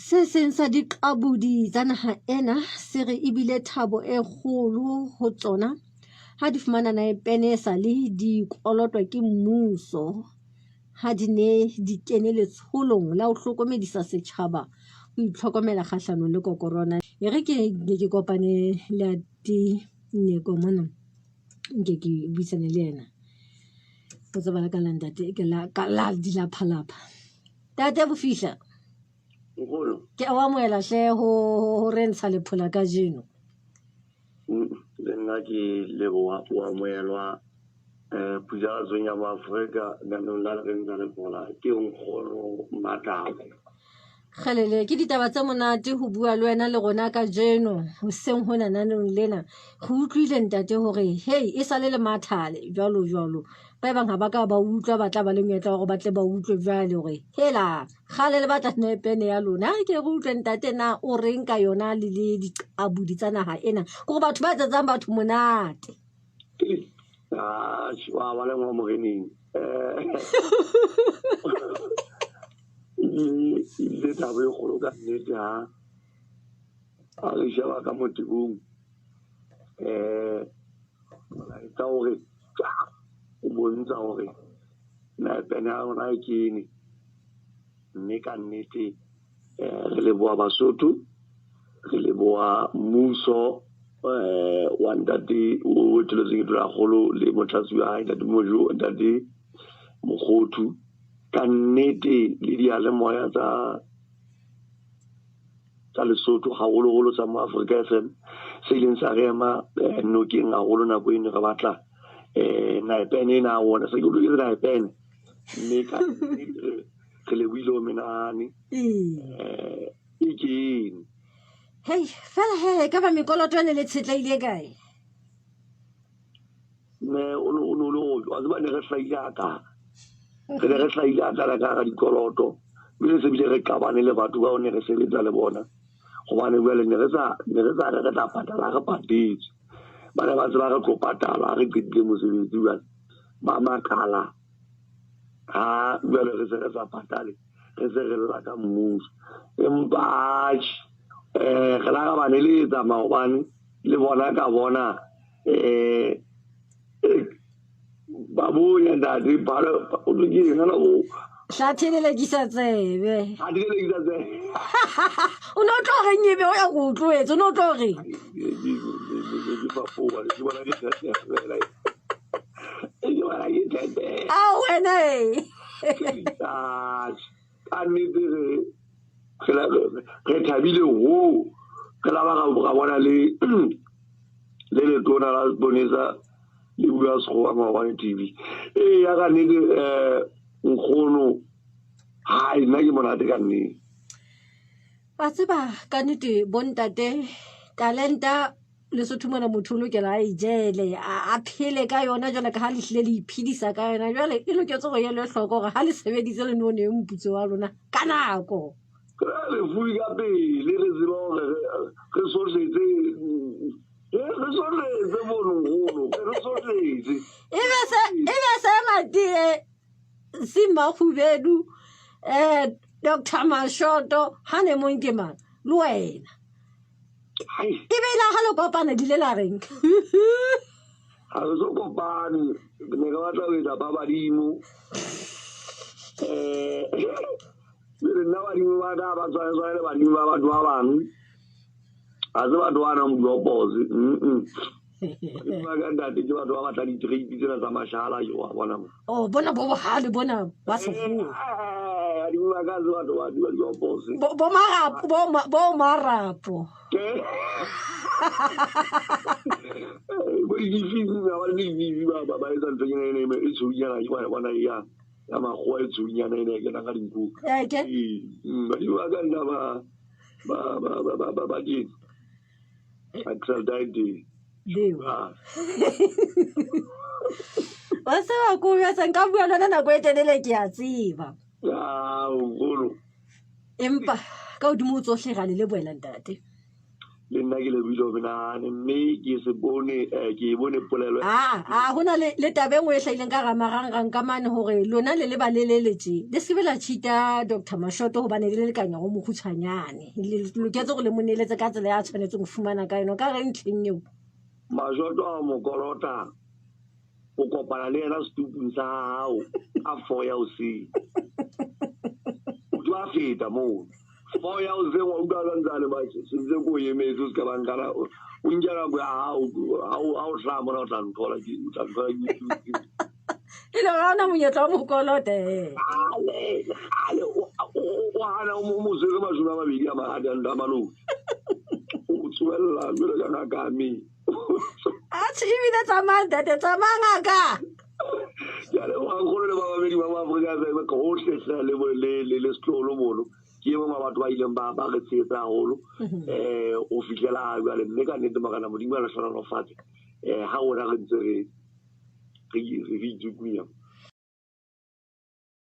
Se seng sa diqabodi tsa naha ena se re e bile thabo e kgolo ho tsona ha di fumana naepene e sa le di kolotwa ke mmuso ha di ne di kene letsholong la ho hlokomedisa setjhaba ho itlhokomela kgahlanong le kokorona. E re ke ke ke kopane le ati Nyeko mona nke ke buisane le yena. O tseba la ka la ntate ke la ka la dilaphalapha. Tate Bofihla. Nkgono. Ke o amohela hle ho ho re ntsha lephola kajeno. Le nna ke leboha o amohelwa um phujatsong ya Maafrika lenaneong la re ntsha lephola ke nkgono Matlaba. Kgelele, ke ditaba tse monate ho bua le wena le rona kajeno hoseng hona nanong lena. Re utlwile ntate hore hei e sale le mathale jwalo jwalo. Ba e bang ha ba ka ba utlwa ba tla ba le monyetla wa hore ba tle ba utlwe jwale hore hela kgale le batla nepene ya lona. Ha ke re utlwe ntate na o reng ka yona le le diqabodi tsa naha ena. Kore batho ba etsetsang batho monate. Ah, wa ba le ngwa moreneng. Eh. Ebile thabo e kgolo ka nnete ha a re sheba ka motebong um molaetsa hore o bontsha hore naepene ya rona e kene mme ka nnete um re leboha Basotho re leboha mmuso um wa ntate o etelletsweng ke tonakgolo le motlatsi wa hae ntate Mojo ntate Mokgothu. Ka nnete le diyalemoya tsa tsa Lesotho haholoholo tsa mo Africa FM se ileng sa re ema eh, nokeng haholo nako eno re batla eh naepene ena ya rona se ke loketse naepene mme ka nnete re lebohile ho menahane eh e kene Hei, fela he, ka ba mekoloto ene le tshetleile kae? Ne o ne o le wa tseba ne re hlahile hakana re ne re hlahile hakana ka hara dikoloto mme se bile re qabane le batho bao ne re sebetsa le bona gobane jwale ne re sa ne re sa re re tla patala re patetse ba ne ba tseba re tlo patala re qetile mosebetsi jwale ba makala ha jwale re se re sa patale re se re lla ka mmuso empa atjhe um re la ra ba neletsa maobane le bona ka bona eh ba bonya ntate ba o ke ngana o hlathe lelekisa tsebe ha di lelekisa tsebe o ne o tlo reng ebe o ya go utlwetse o ne o tlo reng a wena e ka nnete re thabile hoo re la ba ra bona le le letona la seponesa le bua sekgowa maobane tv ee ya ka nnete um nkgono hai nna ke monate ka nnete wa tseba ka nnete bontate talenta Lesotho mona motho o lokela a e jele a phele ka yona jwale ka ha le hlile le iphedisa ka yona jwale e loketse go elwe hloko gore ha le sebeditse le none moputso wa lona ka nako re fui ka pele re tseba gore re sotletse re sotletse bonogolo re sotletse e be se matie semakhubedu um doctor mashoto ha ne mong ke mang le wena e be la ga le kopana dile la reng ga re so kopane ne re batla ho etsa ba badimo um nna badimo ba ka ba tshwane tshwane le badimo ba batho ba bang ga se batho ba nang bopose ba ka ntate ke batho ba batla di-trade tsena tsa mashala jo wa bona mo oh bona bo bohale bona ba segolo badimo ba ka se batho ba dua diopose bo marapo bo marapo bo dififi ba ba le dififi ba ba etsa ntho ena ena e tshweunyana ke ba bona ya ya makgowa e tshweunyana ena e kenang ka dinku badimo ba ka nna ba ba ba ba ba ba ke Axel wa tseba ko jwetsa nka bua le wena nako e telele ke a tseba Ah, empa ka godimo o tsohle ra le lebohela ntate. Le nna ke lebohile ho menahane, mme ke se bone, ke e bone polelo. A ho na le taba e nngwe e hlahileng ka hara marangrang ka mane hore lona le le ba lelele tje, le se ke be la cheat-a Doctor Mashoto hobane le lekanya go mokgutshwanyane. Le loketse gore le mo neletse ka tsela ya tshwanetseng go fumana ka yona. O ka reng ntlheng eo? Mashoto a mo kolota, o kopana le yena setupung sa hao ka 4 ya hoseng. O tlo feta moo. 4 ya hoseng wa utlwa ka ntse a le matjhe, se ntse ko emetse, o se ka ba nka nako. O nke nako ya hao, ha o hlaha mona o tla nthola, ke, o tla nthola ke E le hore ha ona monyetla wa mo kolota, eh. Kgale, kgale, o hana o mo tshwere 20 a mahadi a nna malome. O tsoella jwalo ka ngaka ya mmele. Atjhe, ebile tsamaya ntate, tsamaya ngaka. Ke a leboha nkgono le babamedi ba Afrika Borwa ka hohle hle le setloholo mono. Ke e mong wa batho ba ileng ba re tshehetsa haholo, ho fihlela jwale, mme ka nnete Morena Modimo a re hlohonolofatse. Ha rona re ntse re itsukunya.